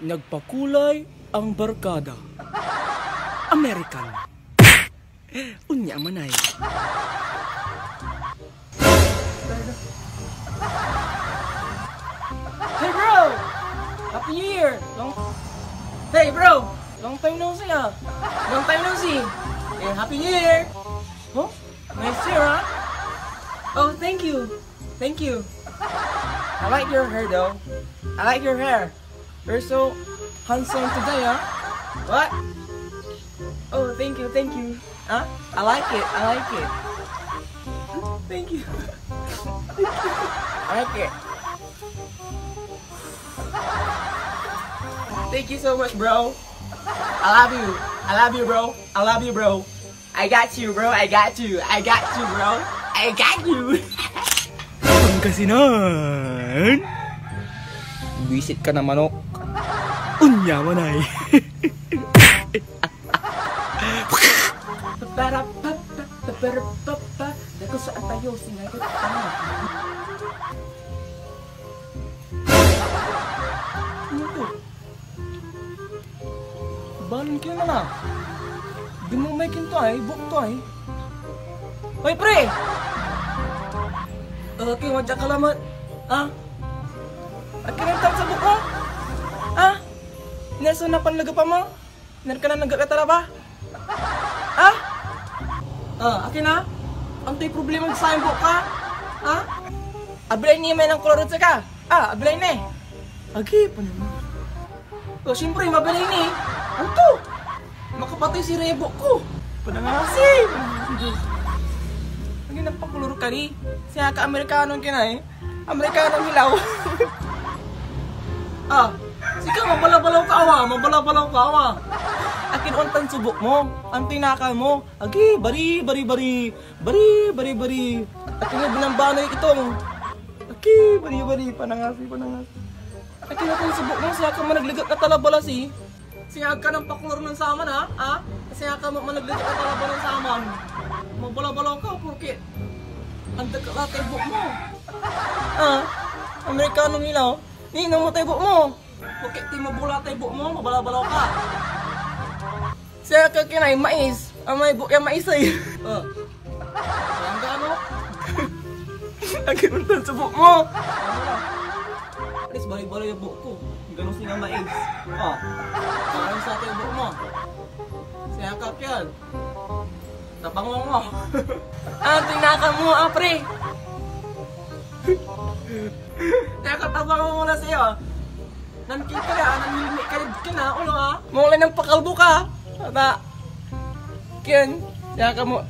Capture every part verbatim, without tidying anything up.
Nagpakulay ang barkada. American. Unya manay. Hey, bro! Happy New Year! Long... Hey, bro! Long time no see, ah! Long time no see! Eh, Happy New Year! Huh? Nice year, ah! Oh, thank you! Thank you! I like your hair, though. I like your hair. You're so handsome today, ah! What? Oh, thank you, thank you. Huh? I like it, I like it. Thank you. I like it. Thank you so much, bro. I love you. I love you, bro. I love you, bro. I got you, bro. I got you. I got you, bro. I got you. Pangasinan. Buisit ka na, manok. Unya manay. Para pa pa pa para pa pa. Dako sa atayo, singagot pa. Ano to? Balon kaya na. Di mo may kinto ay, buhok to ay. Hoy, pre! Okay, wadya ka lamet. Ha? Akin ang tawag sa buhok mo? Ha? Nelson, napanlaga pa mo? Iner ka na nagkakataraba? Ha? Ah, akin na? Antoy problema ed sayan buhok ka? Ha? Abilay ni may nang kolor ed sika? Ah, abilay ni. Agi pa naman. Oh, siyempre, mabilay ni. Anto? Makapatay si rebo ko. Panangasi! Panangasi, Diyos. Agi, nagpakolor ka ni. Siya ka Amerikano ka na eh. Amerikanong hilaw. Ah, sika, mabalabalaw ka awa, mabalabalaw ka awa. Akin ontan so buhok mo, antoy nakal mo. Agi, bari, bari, bari, bari, bari, bari. Akin yung binambanay itong. Agi, bari, bari, panangasi, panangasi. Akin ontan so buhok mo, siya ka managligak na talabalas eh. Siya ka nang pakolor nen saman, ha? Ha? Siya ka ma-, managligak na talabalas nen saman. Mabalabalaw ka, porke andakel la tay buhok mo. Ah, Amerikanong hilaw. Ninom mo tay buhok mo. Porke ti mabula tay buhok mo, mabalabalaw ka. Siya ka kinay mais. Amay buhok ya mais ay. Ah. Ang gano? Ang kinuntan sa buhok mo. At least, bali-bali yung buhok ko. Ganun sila mais. Ah. Parang sa atin yung buhok mo. Siya ka, Pian. Tabangon mo. Ah, tinaka mo, ah, pre. Tinaka, tabangon mo na sa'yo. Nankikira, nanhilmi ka rin, kin, ah, ulo, ah. Mawala ng pakalbo ka. Ata, Ken, tinaka mo.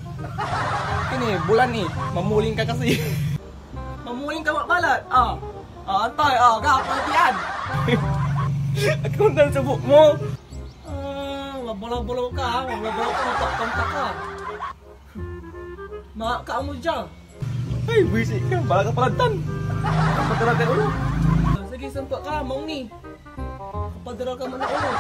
Kini, bulan, eh. Mamuling ka kasi. Mamuling ka, mabalat. Ah. Ah, antay, ah, gapon, tiyan. Akin ontan sa buhok mo. Ah, mabalaw-balaw ka, ha? Mabalaw-balaw ka, mapakpanta ka. Makaamo dia. Ay, buwisit ka. Bala ka palantan. Ang pagkara ka ulo. Ah, sige, sampa ka, maong ni. Kapadara ka man na ulo.